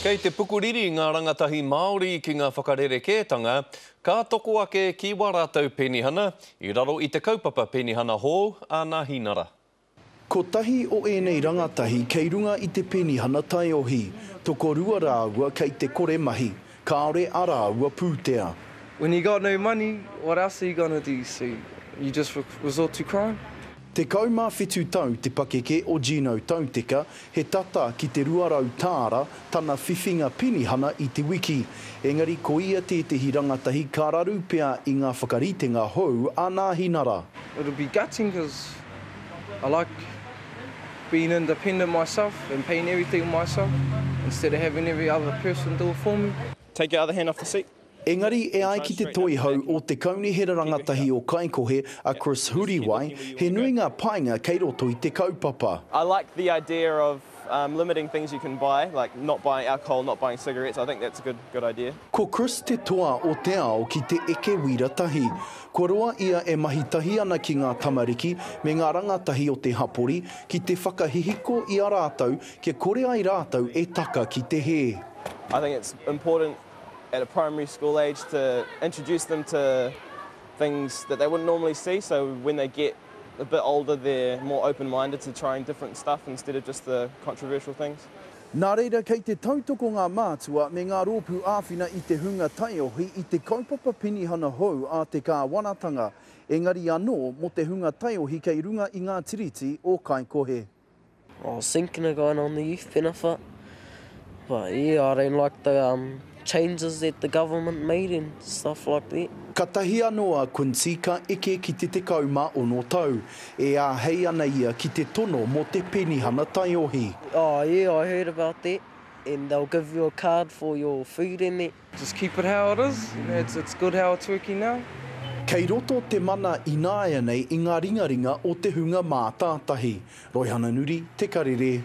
Kei te pukuriri ngā rangatahi Māori ki ngā whakarerekētanga ka toko ake ki wā rātou penihana i raro i te kaupapa penihana hou a Nāhinara. Kotahi o ēnei rangatahi kei runga i te penihana taiohi, tokorua rāua kei te kore mahi, kāore ā rāua pūtea. When you got no money, what else are you gonna do, so you just resort to crime. 17 tau te pakeke o Gino Tauteka, he tata ki te 200 tāra tana whiwhinga penihana i te wiki. Engari ko ia tētehi rangatahi ka raru pea i ngā whakaritenga hou a Nāhinara. It'll be gutting cause I like being independent myself and paying everything myself instead of having every other person do it for me. Take your other hand off the seat. Engari e ai ki te toihau o te Kaunihera Rangatahi o Kaikohe a Chris Huriwai, he nui ngā painga kei roto i te kaupapa. I like the idea of limiting things you can buy, like not buying alcohol, not buying cigarettes, I think that's a good good idea. Ko Chris te toa o te ao ki te eke wīra tahi. Kua roa ia e mahi tahi ana ki ngā tamariki me ngā rangatahi o te hapori ki te whakahihiko i a rātou kia kore ai rātou e taka ki te hē. I think it's important at a primary school age to introduce them to things that they wouldn't normally see so when they get a bit older they're more open-minded to trying different stuff instead of just the controversial things. Nā reira kei te tautoko ngā mātua me ngā rōpū āwhina i te hunga taiohi i te kaupapa penihana hou a te kāwanatanga, engari anō mō te hunga taiohi kei runga i ngā tiriti o Kaikohe. I was thinking of going on the youth benefit, but yeah, I don't like the um, changes that the government made and stuff like that. Katahi anō a Quincy ka eke ki te 16 tau, e āhei ana ia ki te tono mō te penihana taiohi. Oh yeah, I heard about that, and they'll give you a card for your food and that. Just keep it how it is, it's, it's good how it's working now. Kei roto te mana ināianei i ngā ringaringa o te hunga mātātahi. Roihana Nuri, Te Karere.